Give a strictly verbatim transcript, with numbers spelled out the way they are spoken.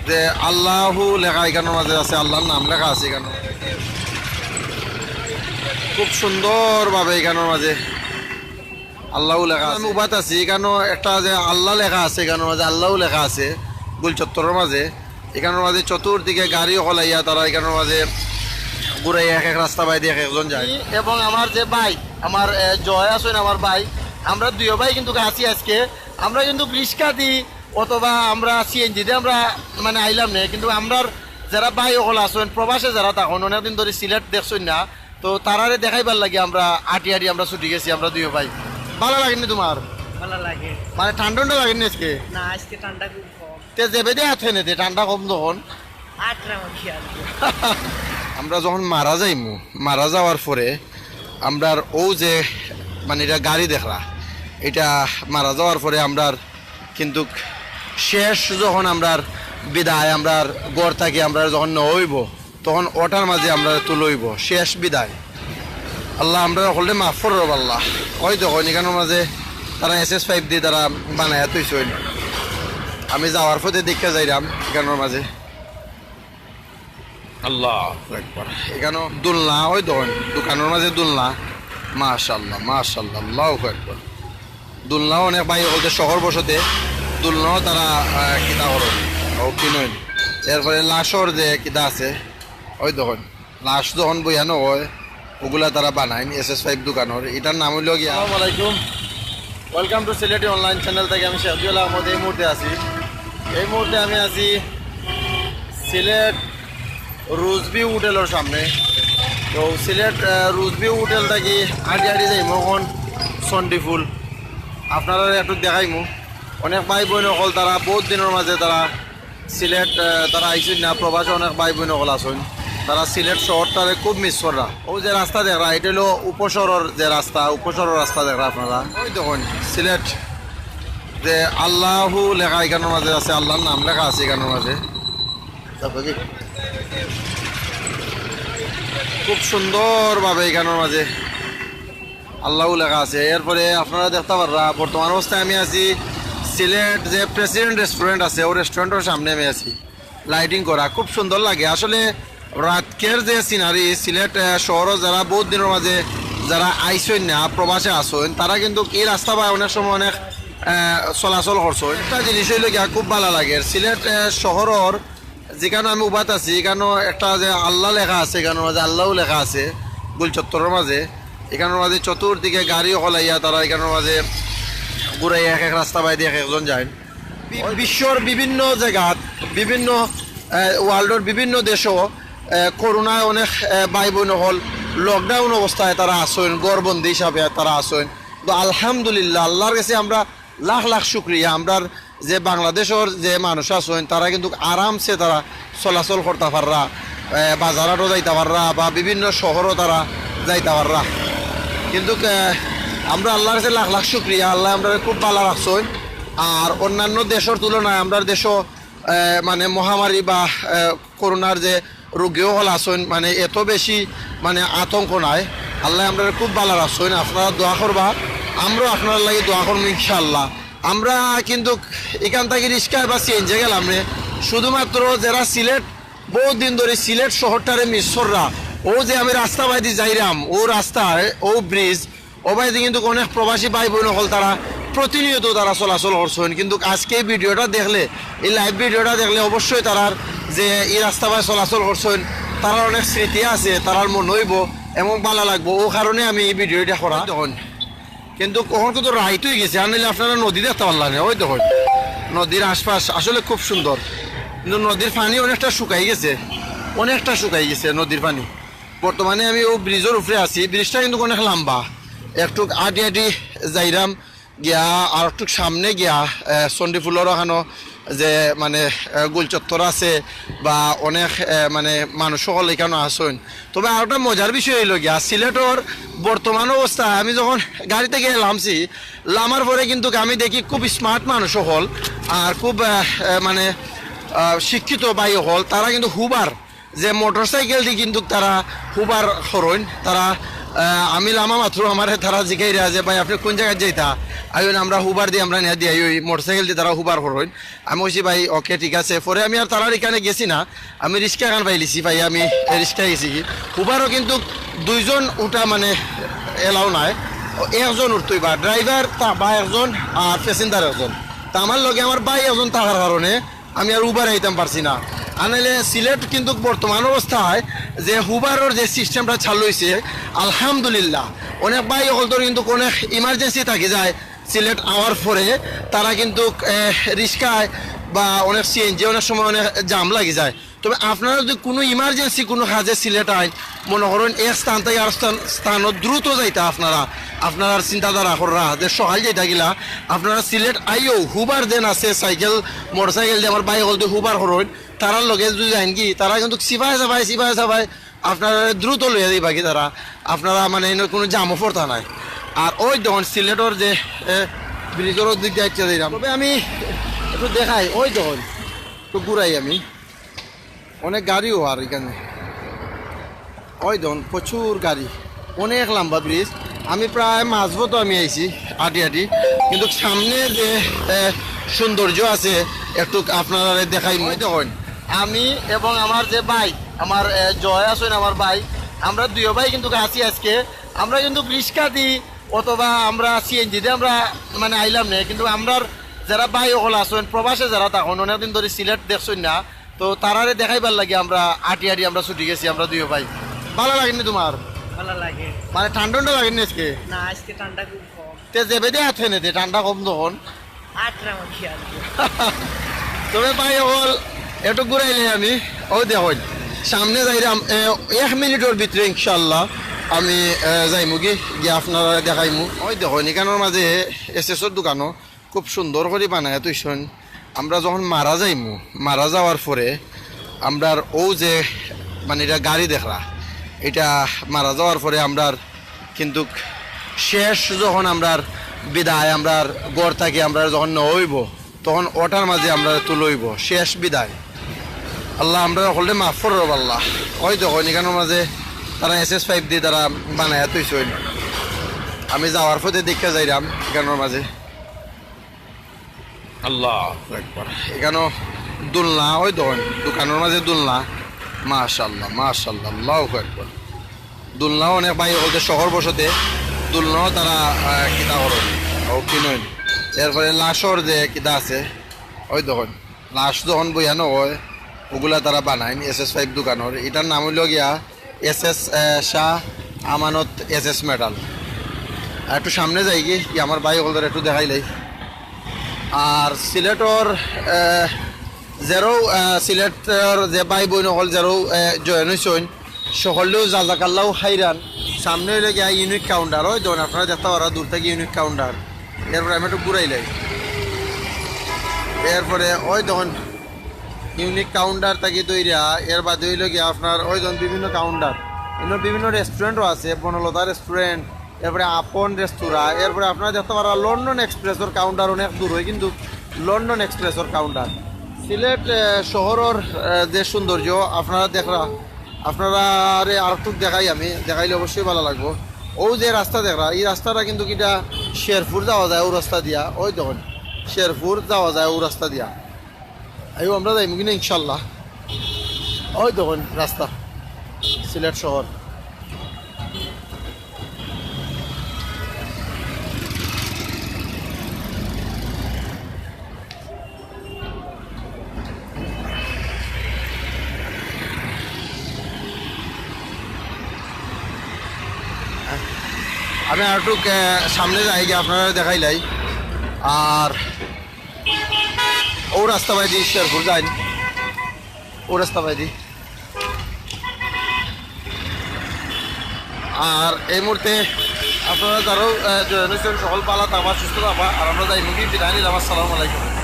যে আল্লাহু লেখা ইখানোর মাঝে আছে, আল্লাহর নাম লেখা আছে ইখানো। খুব সুন্দরভাবে ইখানোর মাঝে আল্লাহু লেখা আছে। আমি উবাত আছি, ইখানো একটা যে আল্লাহ লেখা আছে, ইখানোর মাঝে আল্লাহু লেখা আছে গুল চত্বরর মাঝে। ইখানোর মাঝে চতুর্দিকে গাড়ি অকল আইয়া তারা ইখানোর মাঝে ঘুরাইয়া এক এক রাস্তা বায়দি এক একজন যায়। এবং আমার যে ভাই, আমার, এ, জয় আছইন আমার ভাই, আমরা দুইও ভাই কিন্তুক আছি আজকে। আমরা কিন্তুক রিক্সা দি অথবা আমরা সিএনজি দি আমরা মানে আইলাম নে, কিন্তুক আমরার যেরা ভাই অকল আছইন, প্রবাসে যেরা থাকইন, অনেকদিন ধরি সিলেট দেখছইন না, তো তারারে দেখাইবার লাগি আমরা আটি আটি আমরা ছুটি গেছি, আমরা দুইও ভাই। ভালা লাগেনি তুমার? ভালা লাগে। মানে ঠান্ডা ঠান্ডা লাগেনি আজকে? না, আজকে ঠান্ডা খুব কম। তে যেবায়দি আত হেনে তে ঠান্ডা কম যখন। আটরাম আর কি আর কি। আমরা যখন মারা যাইমু, মারা যাওয়ার পরে আমরার অউ যে, মানে, ইটা গাড়ি দেখরা, ইটা মারা যাওয়ার পরে আমরার কিন্তুক শেষ যখন আমরার বিদায়, আমরার ঘর থাকি আমরার যখন নেওয়া অইবো, তখন অটার মাঝে আমরারে তুলা অইবো, শেষ বিদায়। আল্লাহ, আমরারে হকলরে মাফ করো আল্লাহ। অউ দেখইন, ইখানোর মাঝে তারা এসএস পাইপ দি তারা বানাইয়া থইছইন। আমি যাওয়ার পথে দেখিয়া যাইরাম ইখানোর মাঝে। আল্লাহু আকবার। ইখানো দুলনা, অউ দেখইন, দোকানর মাঝে দুলনা। মাশাআল্লাহ, মাশাআল্লাহ, আল্লাহু আকবার। দুলনা অনেক ভাই অকলতে শহর বসতে দুলনাও তারা, আহ, কিতা করইন, অউ কিনইন। এরপরে লাশর যে কিতা আছে, অউ দেখইন, লাশ যখন বয়ানো অয়, অগুলা তারা বানাইন এসএস পাইপ দোকানর। ইটার নাম অইলো গিয়া। আসসালামু আলাইকুম, welcome to Sylheti online channel থাকি আমি শেখ জুয়েল আহমদ। এই মুহূর্তে আছি, এই মুহূর্তে আমি আছি সিলেট রুজবি হোটেলর সামনে। তো সিলেট, আহ, রুজবি হোটেল থাকি আটি আটি যাইমু অখন চণ্ডীফুল। আপনারারে একটু দেখাইমু। অনেক ভাই বইন অকল তারা বউত দিনর মাঝে তারা সিলেট, আহ, তারা আইছইন না, প্রবাসে অনেক ভাই বইন অকল আছইন। তারা সিলেট শহরটারে খুব মিস কররা। অউ যে রাস্তা দেখরা, ইটা অইলো উপশহরর যে রাস্তা, উপশহরর রাস্তা দেখরা আপনারা। অউ দেখইন, সিলেট যে আল্লাহু লেখা ইখানোর মাঝে আছে, আল্লাহর নাম লেখা আছে ইখানোর মাঝে। তারপরে খুব সুন্দরভাবে ইখানোর মাঝে আল্লাহু লেখা আছে। এরপরে আপনারা দেখতা পাররা, বর্তমান অবস্থায় আমি আছি সিলেট যে প্রেসিডেন্ট রেস্টুরেন্ট আছে, অউ রেস্টুরেন্টর সামনে আমি আছি। লাইটিং করা, খুব সুন্দর লাগে আসলে। রাইতকের যে সিনারি, সিলেট, আহ, শহরো যেরা বউত দিনর মাঝে যেরা আইছইন না, প্রবাসে আছইন, তারা কিন্তুক ই রাস্তা বায় অনেক সময় অনেক, আহ, চলাচল করছইন। একটা জিনিস অইলো গিয়া খুব ভালা লাগে সিলেট, আহ, শহরর যেখানো আমি উবাত আছি, ইখানো একটা যে আল্লাহ লেখা আছে, ইখানোর মাঝে আল্লাহু লেখা আছে গুল চত্বরর মাঝে। ইখানোর মাঝে চতুর্দিকে গাড়ি অকল আইয়া তারা ইখানোর মাঝে ঘুরাইয়া এক এক রাস্তা বায়দি এক একজন যাইন। বি-, বিশ্বর বিভিন্ন জাগাত, বিভিন্ন, আহ, ওয়ার্ল্ডর বিভিন্ন দেশো, আহ, করোনায় অনেক, আহ, ভাই বইন অকল লকডাউন অবস্থায় তারা আছইন, ঘরবন্দি হিসাবে তারা আছইন। তো আলহামদুলিল্লাহ, আল্লাহর গেছে আমরা লাখ লাখ শুকরিয়া। আমরার যে বাংলাদেশর যে মানুষ আছইন, তারা কিন্তুক আরামসে তারা চলাচল করতা পাররা, এ, বাজারহাটো যাইতা পাররা বা বিভিন্ন শহরো তারা যাইতা পাররা। কিন্তুক, এ, আমরা আল্লাহর গেছে লাখ লাখ শুকরিয়া, আল্লায় আমরারে খুব ভালা রাখছইন। আর অন্যান্য দেশর তুলনায় আমরার দেশো, এ, মানে মহামারী বা, এ, করোনার যে রোগী অকল আছইন, মানে এত বেশি মানে আতঙ্ক নাই। আল্লায় আমরারে খুব ভালা রাখছইন। আপনারা দোয়া করবা, আমরাও আপনারার লাগি দোয়া করমু ইনশাআল্লাহ। আমরা কিন্তুক ইখান থাকি রিক্সায় বা সিএনজি গেলাম নে, শুধুমাত্র যেরা সিলেট, বউত দিন ধরি সিলেট শহরটারে মিস কররা, অউ যে আমি রাস্তা বায়দি যাইরাম, অউ রাস্তায়, অউ ব্রিজ, অউ বায়দি কিন্তুক অনেক প্রবাসী ভাই বইন অকল তারা প্রতিনিয়ত তারা চলাচল করছইন। কিন্তুক আজকে ই ভিডিওটা দেখলে, ই লাইভ ভিডিওটা দেখলে অবশ্যই তারার যে ই রাস্তা বায় চলাচল করছইন, তারার অনেক স্মৃতি আছে, তারার মনো অইবো এবং ভালা লাগবো। অউ কারণে আমি ই ভিডিওটা করা। দেখইন, কিন্তুক অখন কিন্তু রাইত অইগেছে, আর নাইলে আপনারা নদী দেখতা পারলা না। অউ দেখইন, নদীর আশপাশ আসলে খুব সুন্দর, কিন্তুক নদীর পানি অনেকটা শুকাই গেছে, অনেকটা শুকাই গেছে নদীর পানি। বর্তমানে আমি অউ ব্রিজর উপরে আছি, ব্রিজটা কিন্তুক অনেক লাম্বা, একটুক আটি আটি যাইরাম গিয়া, আর একটুক সামনে গিয়া, আহ, চণ্ডীফুলর অখানো যে মানে, আহ, গুলচত্বর আছে বা অনেক, আহ, মানে মানুষ অকল ইখানো আছইন। তবে আর একটা মজার বিষয় অইলো গিয়া, সিলেটর বর্তমান অবস্থা, আমি যখন গাড়ি থাকি লামছি, লামার পরে কিন্তুক আমি দেখি খুব স্মার্ট মানুষ অকল, আর খুব, আহ, আহ, মানে, আহ, শিক্ষিত ভাই অকল, তারা কিন্তুক হুবার যে মোটরসাইকেল দি কিন্তুক তারা হুবার করইন, তারা আহ, আমি লামা মাত্র আমারে তারা জিকাইরা যে, "ভাই, আপনে কুন জাগাত যাইতা?" আমি কইন, "আমরা হুবার দি আমরা নিয়া দিয়াই, ওই মোটরসাইকেল দি তারা হুবার করইন।" আমি কইছি, "ভাই, ওকে, ঠিক আছে।" পরে আমি আর তারার ইখানে গেছি না, আমি রিস্কা খান পাইলিছি, ভাই, আমি রিস্কা গেছি কি। হুবারও কিন্তু দুইজন উঠা মানে এলাও নাই, একজন উঠতই বা ড্রাইভার তা বা একজন আর প্যাসেঞ্জার একজন। তা আমার লগে আমার ভাই একজন থাকার কারণে আমি আর হুবার আইতাম পারছি না। আনাইলে সিলেট কিন্তু বর্তমান অবস্থায় যে হুবারর যে সিস্টেমটা চালু অইছে, আলহামদুলিল্লাহ, অনেক ভাই অকলতর কিন্তু অনেক ইমার্জেন্সি থাকি যায় সিলেট আওয়ার পরে, তারা কিন্তু, এ, রিস্কায় বা অনেক সিএনজি অনেক সময় অনেক জাম লাগি যায়। তবে আপনারা যদি কুনু ইমার্জেন্সি কুনু কাজে সিলেট আইন, মনে করইন এক স্থান থাকি আর স্থান, স্থানো দ্রুত যাইতা আপনারা, আপনারার চিন্তাধারা কররা যে সকাল যাইতা গিলা, আপনারা সিলেট আইও, হুবার দেন আছে, সাইকেল, মোটরসাইকেল দি আমার ভাই অকল দি হুবার করইন, তারার লগে যদি যাইন কি, তারা কিন্তু সিপাই সাপাই, সিপাই সাপাই আপনারা দ্রুত লইয়া যাইবা কি তারা, আপনারা মানে ইনো কুনু জামও পড়তা নাই। আর ওই দেখইন সিলেটর যে, এ, ব্রিজর দিক দিয়া আইচ্ছা যাইরাম। তবে আমি একটু দেখাই, ওই দেখইন, একটু ঘুরাই আমি। অনেক গাড়িও আর ইখানে। ওই দেখইন, প্রচুর গাড়ি, অনেক লম্বা ব্রিজ। আমি প্রায় মাঝপথো আমি আইছি, আটি আটি। কিন্তু সামনে যে, এ, সৌন্দর্য আছে, একটু আপনারারে দেখাইমু। ওই দেখইন, আমি এবং আমার যে ভাই, আমার, এ, জয় আছইন আমার ভাই, আমরা দুইও ভাই কিন্তু আছি আজকে। আমরা কিন্তু রিস্কা দি অথবা আমরা সিএনজি দি আমরা মানে আইলাম না, কিন্তু আমরার যারা ভাই অকল আছইন, প্রবাসে যারা থাকইন, অনেকদিন ধরি সিলেট দেখছইন না, তো তারারে দেখাইবার লাগি আমরা আটি আটি আমরা ছুটি গেছি, আমরা দুইও ভাই। ভালা লাগেনি তোমার? ভালা লাগে। মানে ঠান্ডা ঠান্ডা লাগেনি আজকে? না, আজকে ঠান্ডা খুব কম। তে যেবায়দি আত কেনে তে ঠান্ডা কম তখন। আটরা মাখি আর কি। তবে ভাই অকল একটু ঘুরাইলে আমি, ওই দেখইন, সামনে যাইরাম, এ, এক মিনিটর ভিতরে ইনশাআল্লাহ আমি, এ, যাইমু কি, গিয়া আপনারারে দেখাইমু। ওই দেখইন, ইখানর মাঝে এসএসওর দোকানও খুব সুন্দর করি বানাইয়া থইছইন। আমরা যখন মারা যাইমু, মারা যাওয়ার পরে আমরার অউ যে, মানে, ইটা গাড়ি দেখরা, ইটা মারা যাওয়ার পরে আমরার কিন্তু শেষ যখন আমরার বিদায়, আমরার ঘর থাকি আমরারে যখন নেওয়া অইবো, তখন অটার মাঝে আমরারে তুলা অইবো, শেষ বিদায়। আল্লাহ, আমরারে হকলরে মাফ করো, আল্লাহ। ওই দেখইন, ইখানর মাঝে তারা এসএস পাইপ দি তারা বানাইয়া থইছইন। আমি যাওয়ার পথে দেখিয়া যাইরাম ইখানর মাঝে। আল্লাহু আকবার। ইখানও দোলনা, ওই দেখইন, দোকানর মাঝে দোলনা। মাশাআল্লাহ, মাশাআল্লাহ, আল্লাহু আকবার। দোলনাও অনেক ভাই অকলতে শহর বসতে, দোলনাও তারা, আহ, কিতা করইন, ও কিনইন। এরপরে লাশর যে কিতা আছে, ওই দেখইন, লাশ যখন বইয়ানো অয়, ওগুলা তারা বানাইন, এসএস পাইপ দোকানর। ইটার নাম অইলো গিয়া এসএস, আহ, শাহ আমানত এসএস মেটাল। আর একটু সামনে যাই কি, কি আমার ভাই অকলরে একটু দেখাইলাই। আর সিলেটর, আহ, যেরাও, আহ, সিলেটর যে ভাই বইন অকল যেরাও, আহ, জয়েন অইছইন, হকলরেউ জাজাকাল্লাহু খাইরান। সামনে অইলো গিয়া ইউনিক কাউন্টার, ওই দেখইন আপনারা দেখতা পাররা দূর থাকি ইউনিক কাউন্টার। এরপরে আমি একটু ঘুরাইলাই। এরপরে ওই দেখইন ইউনিক কাউন্টার থাকি ধইরা, এর বাদে অইলো গিয়া আপনার ওই দেখইন বিভিন্ন কাউন্টার, ইনো বিভিন্ন রেস্টুরেন্টও আছে, বনলতা রেস্টুরেন্ট, এরপরে আপন রেস্তোরাঁ, এরপরে আপনারা দেখতা পাররা লন্ডন এক্সপ্রেসর কাউন্টার অনেক দূর অয়, কিন্তু লন্ডন এক্সপ্রেসর কাউন্টার। সিলেট, আহ, শহরর, আহ, যে সৌন্দর্য আপনারা দেখরা, আপনারারে আরেকটু দেখাই আমি, দেখাইলে অবশ্যই ভালা লাগবো। অউ যে রাস্তা দেখরা, ই রাস্তাটা কিন্তু কিতা শেরপুর যাওয়া যায় অউ রাস্তা দিয়া, ওই দেখইন শেরপুর যাওয়া যায় অউ রাস্তা দিয়া। আইও আমরা যাইমু কিনা ইনশাল্লাহ। ওই দেখইন রাস্তা, সিলেট শহর। আমি আরেকটু, আহ, সামনে যাই গিয়া আপনারারে দেখাইলাই। আর অউ রাস্তা বাইদি শেরপুর যাইন, অউ রাস্তা বাইদি। আর এই মুহূর্তে আপনারা যারাও, আহ, জয়েন অইছইন, হকল ভালা থাকবা, সুস্থ থাকবা। আর আমরা যাইমু কি, বিদায় নিলাম। আসসালামু আলাইকুম।